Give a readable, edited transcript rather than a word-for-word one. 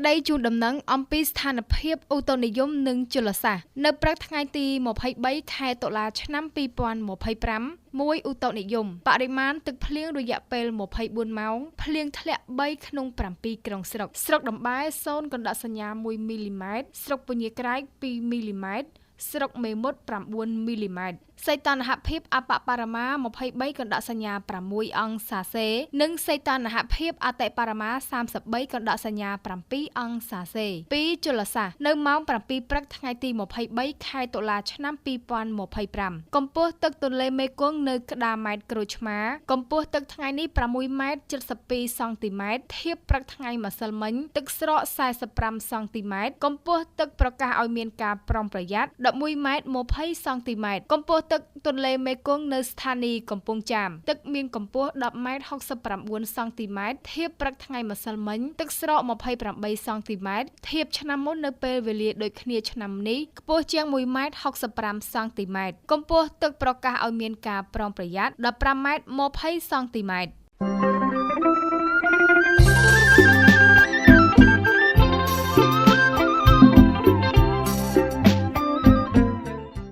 ក្តីជូនដំណឹងអំពីស្ថានភាពឧតុនិយមនិងជលសាស្ត្រនៅព្រឹកថ្ងៃទី23ខែតុលាឆ្នាំ2025មួយឧតុនិយមបរិមាណទឹកភ្លៀងរយៈពេល24ម៉ោងភ្លៀងធ្លាក់3ក្នុង7ក្រុងស្រុកស្រុកតំបែរ0កណ្ដកសញ្ញា1មីលីម៉ែត្រស្រុកពញាក្រែក2មីលីម៉ែត្រស្រុកមេមត់9មីលីម៉ែត្រសីតុណ្ហភាពអបបរមា23កណ្ដកសញ្ញា6អង្សាសេនិងសីតុណ្ហភាពអតិបរមា33កណ្ដកសញ្ញា7អង្សាសេ2ជលសាស្ត្រនៅម៉ោង7ព្រឹកថ្ងៃទី23ខែតុលាឆ្នាំ2025កម្ពស់ទឹកទន្លេមេគង្គនៅក្តារម៉ែត្រក្រូចឆ្មាកម្ពស់ទឹកថ្ងៃនេះ6ម៉ែត្រ72សង់ទីម៉ែត្រធៀបព្រឹកថ្ងៃម្សិលមិញទឹកស្រក45សង់ទីម៉ែត្រកម្ពស់ទឹកប្រកាសឲ្យមានការប្រុងប្រយ័ត្ន11ម៉ែត្រ20សង់ទីម៉ែត្រកម្ពស់ទឹកទន្លេមេគង្គនៅស្ថានីយ៍កំពង់ចាមទឹកមានកម្ពស់10ម៉ែត្រ69សង់ទីម៉ែត្រធៀបព្រឹកថ្ងៃម្សិលមិញទឹកស្រក28សង់ទីម៉ែត្រធៀបឆ្នាំមុននៅពេលវេលាដូចគ្នាឆ្នាំនេះខ្ពស់ជាង1ម៉ែត្រ65សង់ទីម៉ែត្រកម្ពស់ទឹកប្រកាសឲ្យមានការប្រុងប្រយ័ត្ន15ម៉ែត្រ20សង់ទីម៉ែត្រ។